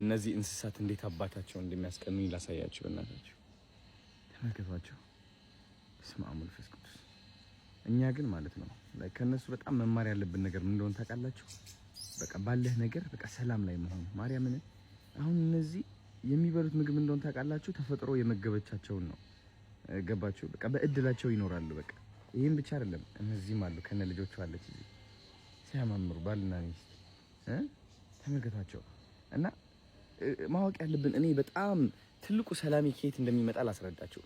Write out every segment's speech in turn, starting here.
እነዚህ እንስሳት እንዴት አባታቸው እንደሚያስቀኑኝ ላሳያችሁ። በእናታችሁ ተመልከቷቸው። በስመ አብ ወመንፈስ ቅዱስ። እኛ ግን ማለት ነው ከእነሱ በጣም መማር ያለብን ነገር ምን እንደሆነ ታውቃላችሁ? በቃ ባለህ ነገር በቃ ሰላም ላይ መሆን። ማርያምን፣ አሁን እነዚህ የሚበሉት ምግብ እንደሆነ ታውቃላችሁ? ተፈጥሮ የመገበቻቸውን ነው። ገባችሁ? በቃ በእድላቸው ይኖራሉ። በቃ ይህም ብቻ አይደለም፣ እነዚህም አሉ ከነ ልጆቹ አለች እዚህ ሲያማምሩ ባልና ሚስት፣ ተመልከቷቸው። እና ማወቅ ያለብን፣ እኔ በጣም ትልቁ ሰላሜ ከየት እንደሚመጣ ላስረዳችሁ።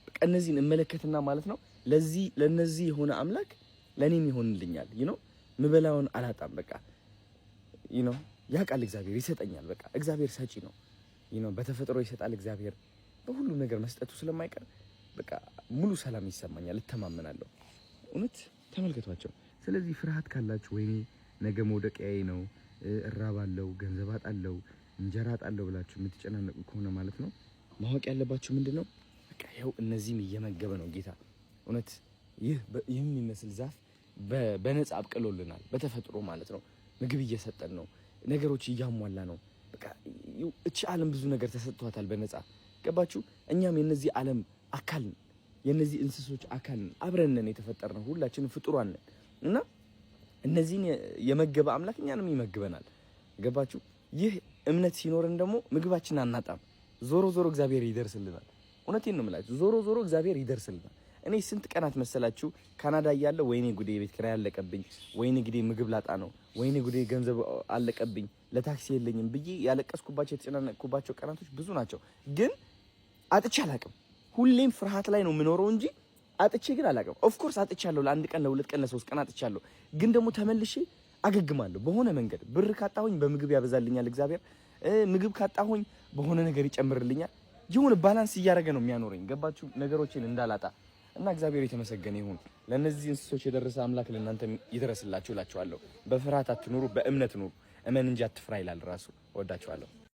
በቃ እነዚህን እመለከትና ማለት ነው ለዚህ ለነዚህ የሆነ አምላክ ለእኔም ይሆንልኛል። ምበላውን አላጣም። በቃ ያውቃል፣ እግዚአብሔር ይሰጠኛል። በቃ እግዚአብሔር ሰጪ ነው። በተፈጥሮ ይሰጣል እግዚአብሔር፣ በሁሉም ነገር መስጠቱ ስለማይቀር በቃ ሙሉ ሰላም ይሰማኛል፣ እተማመናለሁ። እውነት ተመልከቷቸው። ስለዚህ ፍርሃት ካላችሁ ወይኔ ነገ መውደቂያዬ ነው፣ እራባለሁ፣ ገንዘብ አጣለሁ፣ እንጀራ አጣለሁ ብላችሁ የምትጨናነቁ ከሆነ ማለት ነው ማወቅ ያለባችሁ ምንድን ነው? በቃ ይኸው እነዚህም እየመገበ ነው ጌታ። እውነት ይህ የሚመስል ዛፍ በነፃ አብቅሎልናል፣ በተፈጥሮ ማለት ነው። ምግብ እየሰጠን ነው፣ ነገሮች እያሟላ ነው። በቃ እቺ ዓለም ብዙ ነገር ተሰጥቷታል በነፃ፣ ገባችሁ? እኛም የነዚህ ዓለም አካል ነን፣ የነዚህ እንስሶች አካል ነን። አብረን ነን የተፈጠርነው፣ ሁላችንም ፍጡራን ነን እና እነዚህን የመገበ አምላክ እኛንም ይመግበናል። ገባችሁ? ይህ እምነት ሲኖረን ደግሞ ምግባችን አናጣም። ዞሮ ዞሮ እግዚአብሔር ይደርስልናል። እውነቴን ነው የምላችሁ። ዞሮ ዞሮ እግዚአብሔር ይደርስልናል። እኔ ስንት ቀናት መሰላችሁ ካናዳ እያለሁ ወይኔ ጉዴ የቤት ኪራይ አለቀብኝ፣ ወይኔ ጉዴ ምግብ ላጣ ነው፣ ወይኔ ጉዴ ገንዘብ አለቀብኝ፣ ለታክሲ የለኝም ብዬ ያለቀስኩባቸው የተጨናነቅኩባቸው ቀናቶች ብዙ ናቸው። ግን አጥቼ አላቅም። ሁሌም ፍርሃት ላይ ነው የምኖረው እንጂ አጥቼ ግን አላቅም። Of course አጥቻለሁ። ለአንድ ቀን፣ ለ2 ቀን፣ ለ3 ቀን አጥቻለሁ። ግን ደግሞ ተመልሼ አገግማለሁ በሆነ መንገድ። ብር ካጣሁኝ በምግብ ያበዛልኛል እግዚአብሔር። ምግብ ካጣሁኝ በሆነ ነገር ይጨምርልኛል። የሆነ balance እያደረገ ነው የሚያኖረኝ። ገባችሁ? ነገሮችን እንዳላጣ። እና እግዚአብሔር የተመሰገነ ይሁን። ለእነዚህ እንስሶች የደረሰ አምላክ ለእናንተ ይድረስላችሁ እላችኋለሁ። በፍርሃት አትኑሩ፣ በእምነት ኑሩ። እመን እንጂ አትፍራ ይላል ራሱ። እወዳችኋለሁ።